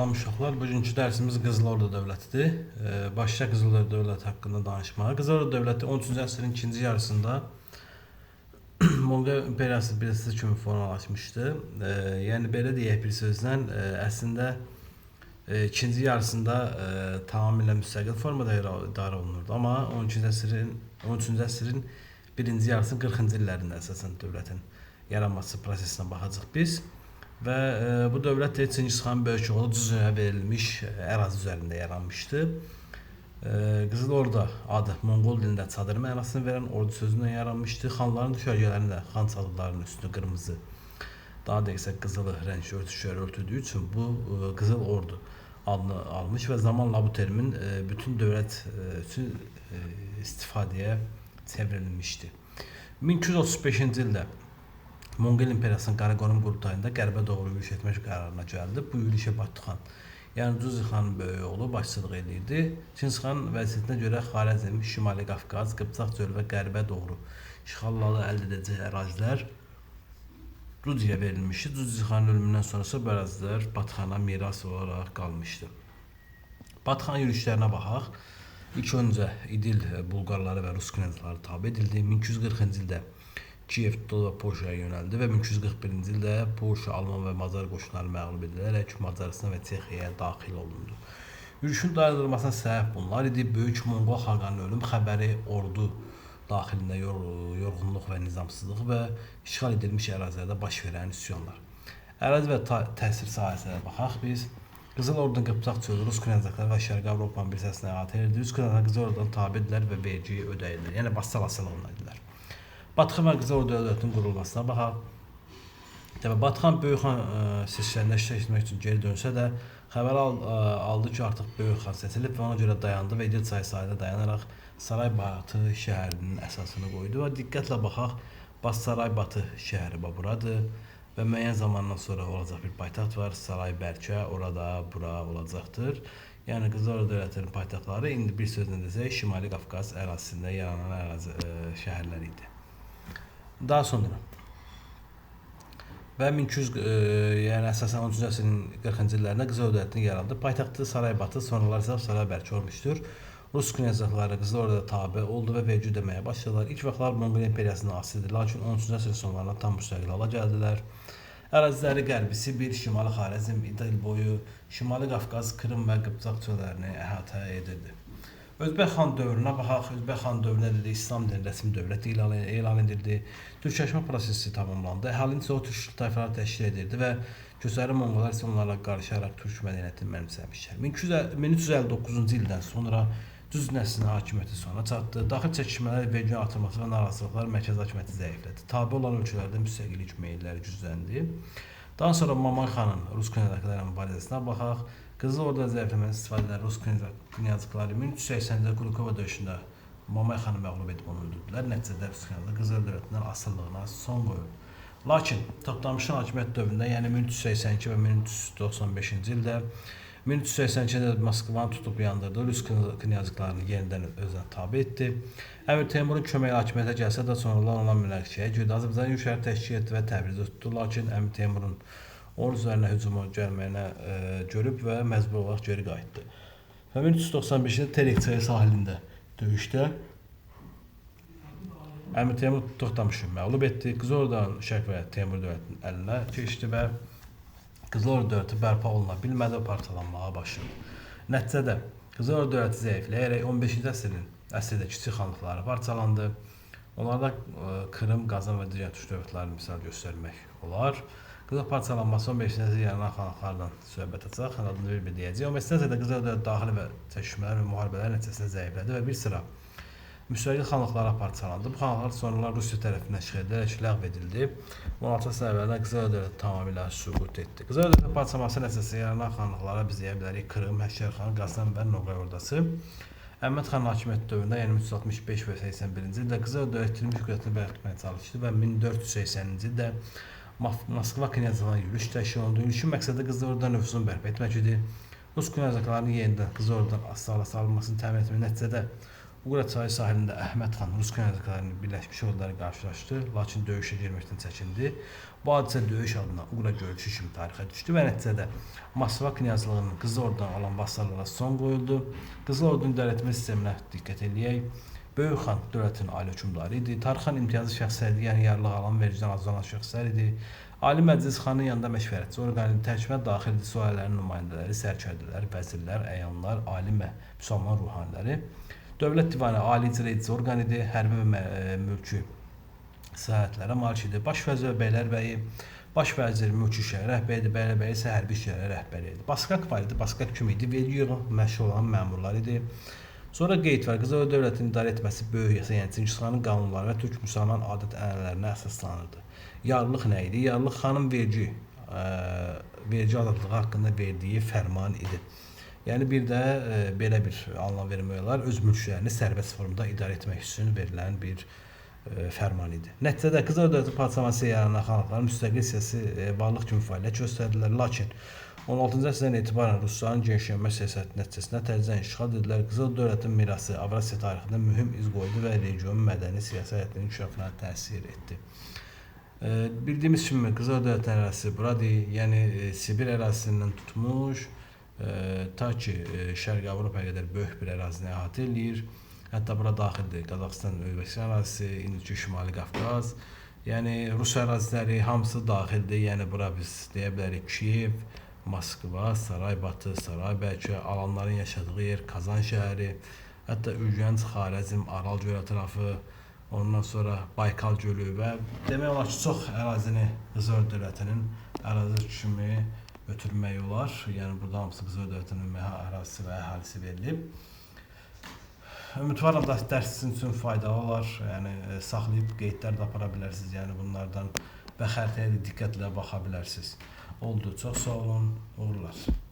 Salam uşaqlar. Bugünkü dərsimiz Qızıl Ordu dövlətidir. Başlayaq Qızıl Ordu dövləti haqqında danışmağa. Qızıl Ordu dövləti 13-cü əsrin ikinci yarısında Monqol imperiyası birisi kimi formalaşmışdı. Yəni belə deyək bir sözlə, əslində ikinci yarısında tamamilə müstəqil formada idarə olunurdu. Amma 13-cü əsrin birinci yarısının 40-cı illərində əsasən dövlətin yaranması prosesinə baxacağıq biz. Və bu dövlət də Çingiz xanın böyük oğlu Cüzəyə verilmiş ərazi üzərində yaranmışdı. Qızıl Orda adı Monqol dilində çadır mənasını verən ordu sözündən yaranmışdı. Xanların düşərgələrini də xan çadırlarının üstünü qırmızı, daha dəqiqsə qızılı rəng örtüşlər örtüldüyü üçün bu Qızıl Ordu adını almış və zamanla bu termin bütün dövlət üçün istifadəyə çevrilmişdi. 1235-ci ildə Monqol imperiyasının Qaraqorum qurultayında qərbə doğru yürüş etmək qərarına gəldi. Bu yürüşə Batu xan, yəni Cüzi xanın böyük oğlu başçılıq edirdi. Çingiz xan vəsiyyətinə görə Xarəzm, Şimali Qafqaz, Qıpçaq çölü və qərbə doğru işğalları əldə edəcək ərazilər Cüziyə verilmişdi. Cüzi xanın ölümündən sonra isə bu ərazilər Batu xana miras olaraq qalmışdı. Batu xan yürüşlərinə baxaq. İlk öncə İdil Bulqarları və Rus knyazları tabe edildi. 1240-cı ildə Kiyev tutuldu və Polşaya yönəldi və 1241-ci ildə Polşa, Alman və Macar qoşunları məğlub edilərək Macarıstan və Çexiyaya daxil olundu. Yürüşün dayandırılmasına səbəb bunlar idi. Böyük Monqol xaqanının ölüm xəbəri, ordu daxilində yorğunluq və nizamsızlıq və işğal edilmiş ərazilərdə baş verən üsyanlar. Ərazi və təsir sahəsinə baxaq biz. Qızıl Ordunun Qıpçaq çölü, Rus knyazlıqları və Şərqi Avropanın bir hissəsini əhatə edirdi. Rus knyazlıqları Qızıl Ordudan tabe idilər və vergi ödəyirlər. Yəni vassal asılılığında idilər. Batu xan və Qızıl Ordu dövlətinin qurulmasına baxaq. Təbii Batu xan Böyük xan seçkilərində iştirak etmək üçün geri dönsə də xəbər aldı ki, artıq Böyük xan seçilib və ona görə dayandı və İdil çayı sahilində dayanaraq Saraybatı şəhərinin əsasını qoydu və diqqətlə baxaq, Bax Saraybatı şəhəri bax buradır və müəyyən zamandan sonra olacaq bir paytaxt var, Saraybərkə, orada bura olacaqdır. Yəni Qızıl Ordu dövlətinin paytaxtları indi bir sözlə desək Şimali Qafqaz ərazisində yaranan ərazi şəhərlər idi. Daha sonra və 1200 yəni əsasən 13-cü əsrin 40-cı illərində Qızıl Ordu dövlətinin yarandı. Paytaxtı Saraybatı, sonralar isə Saraybərkə olmuşdur. Rus knyazlıqları Qızıl Orduya tabe oldu və vergi ödəməyə başladılar. İlk vaxtlar Monqol imperiyasına asılı idi, lakin 13-cü əsrin sonlarında tam müstəqil hala gəldilər. Əraziləri Qərbi Sibir, Şimali Xarəzm, İdil boyu, Şimali Qafqaz, Krım və Qıpçaq çöllərini əhatə edirdi. Özbək xan dövrünə baxaq. Özbək xan dövründə dedik, İslam dini rəsmi dövlət elan edildi. Türkləşmə prosesi tamamlandı. Əhalinin çoxu türk tayfaları təşkil edirdi və köçəri Monqollar isə onlarla qarışaraq türk mədəniyyətini mənimsəmişlər. 1359-cu ildən sonra Cüz nəslinin hakimiyyəti sona çatdı. Daxil çəkişmələr, vergi artırması və narazılıqlar mərkəzi hakimiyyəti zəiflədi. Tabe olan ölkələrdə müstəqillik meyilləri gücləndi. Daha sonra Mamay xanın Rus knyazlıqları ilə mübarizəsinə baxaq. Qızıl Orduda zəifləmədən istifadə edən Rus knyazlıqları 1380-də Kulikovo döyüşündə Mamay xanı məğlub edib onu öldürdülər. Nəticədə Rus knyazlığı Qızıl Dövlətindən asılılığına son qoyuldu. Lakin Toxtamışın hakimiyyət dövründə, yəni 1382 və 1395-ci ildə 1382-də Moskvanı tutub yandırdı, Rus knyazlıqlarını yenidən özünə tabe etdi. Əmir Teymurun köməyi hakimiyyətə gəlsə də sonralar ona münaqişəyə girdi. Azərbaycan yürüşləri təşkil etdi və Təbrizdə tutdu. Lakin Əmir Teymurun onun üzərinə hücuma gəlməyinə görüb və məcbur olaraq geri qayıtdı. Və 1395-ci ildə Terek çayı sahilində döyüşdə Əmir Teymur Toxtamışı məğlub etdi. Qızıl Ordudan Şərq və Teymur dövlətinin əlinə keçdi və Qızıl Ordu dövləti bərpa oluna bilmədi və parçalanmağa başladı. Nəticədə Qızıl Ordu dövləti zəifləyərək 15-ci əsrdə kiçik xanlıqları parçalandı. Onlarda Krım, Qazan və digər türk dövlətlərini misal göstərmək olar. Qızıl parçalanması 15-ci əsrdə yaranan xanlıqlardan söhbət açaq, adını bir-bir deyəcəyik. 15-ci əsrdə Qızıl Ordu dövləti daxili və çəkişmələr və müharibələr nəticəsində zəiflədi və bir sıra müstəqil xanlıqlara parçalandı. Bu xanlıqlar sonralar Rusiya tərəfindən işğal edilərək ləğv edildi. 16 əsr əvvəlində Qızıl Ordu dövləti tamamilə süqut etdi. Qızıl Ordu dövlətinin parçalanması nəticəsində yaranan xanlıqlara biz deyə bilərik Krım, Həşərxan, Qazan və Noğay ordası. Əhməd xanın hakimiyyəti dövründə, yəni 1365 və 81-ci ildə Qızıl Ordu dövləti itirmiş qüdrətini bərpa etməyə çalışdı və 1480-ci ildə Moskva knyazlığına yürüş təşkil olundu. Yürüşün məqsədi Qızıl Ordudan nüfuzunu bərpa etmək idi. Rus knyazlıqlarının yenidən Qızıl Ordudan asılı salınmasını təmin etmək nəticədə Uqra çayı sahilində Əhməd xan Rus knyazlıqlarının birləşmiş orduları qarşılaşdı, lakin döyüşə girməkdən çəkindi. Bu hadisə döyüş adına Uqra görüşü kimi tarixə düşdü və nəticədə Moskva knyazlığının Qızıl Ordudan olan vassallara son qoyuldu. Qızıl Ordunun idarə etmə sisteminə diqqət eləyək. Böyük xan dövlətin ali hökmdarı idi. Tarxan imtiyazlı şəxslər idi, yəni yarlıq alan, vergidən azad olan şəxslər idi. Ali Məclis xanın yanında məşvərətçi orqanı idi. Tərkibə daxil idi sülalələrin nümayəndələri, sərkərdələr, vəzirlər, əyanlar, alim və müsəlman ruhaniləri. Dövlət divanı ali icra edici orqan idi, hərbi və mülki sahətlərə malik idi. Baş vəzir və bəylərbəyi, baş vəzir mülki işlərə rəhbər idi, bəylərbəyi isə hərbi işlərə rəhbər idi. Basqaq var idi, basqaq kim idi? Vergi yığıb məşğul olan məmurlar idi. Sonra qeyd var, Qızıl Ordu dövlətinin idarə etməsi böyük yasa, yəni Çingiz xanın qanunları və türk müsəlman adət-ənənələrinə əsaslanırdı. Yarlıq nə idi? Yarlıq xanın vergi azadlığı haqqında verdiyi fərman idi. Yəni bir də belə bir anlam vermək olar, öz mülklərini sərbəst formada idarə etmək üçün verilən bir fərman idi. Nəticədə Qızıl Ordu dövləti parçalanması yaranan xanlıqlar müstəqil siyasi varlıq kimi fəaliyyət göstərdilər. Lakin 16-cı əsrdən etibarən Rusların genişlənmə siyasəti nəticəsində tədricən işğal edildilər. Qızıl Ordu dövlətinin mirası Avrasiya tarixində mühüm iz qoydu və regionun mədəni siyasi həyatının inkişafına təsir etdi. Bildiyimiz kimi Qızıl Ordu dövlətinin ərazisi buradır, yəni Sibir ərazisindən tutmuş ta ki Şərqi Avropaya qədər böyük bir ərazini əhatə eləyir. Hətta bura daxildir Qazaxıstan, Özbəkistan ərazisi, indiki Şimali Qafqaz, yəni Rus əraziləri hamısı daxildir. Yəni bura biz deyə bilərik Kiyev, Moskva, Saraybatı, Saraybəlkə, Alanların yaşadığı yer, Kazan şəhəri, hətta Ürgənc, Xarəzm, Aral gölü ətrafı, ondan sonra Baykal gölü və demək olar ki, çox ərazini Qızıl Ordu dövlətinin ərazi kimi ötürmək olar. Yəni burada hamısı Qızıl Ordu dövlətinin ərazisi və əhalisi verilib. Ümidvaram da dərs sizin üçün faydalı olar. Yəni saxlayıb qeydlər də apara bilərsiniz. Yəni bunlardan və xəritəyə də diqqətlə baxa bilərsiniz. Oldu. Çox sağ olun. Uğurlar.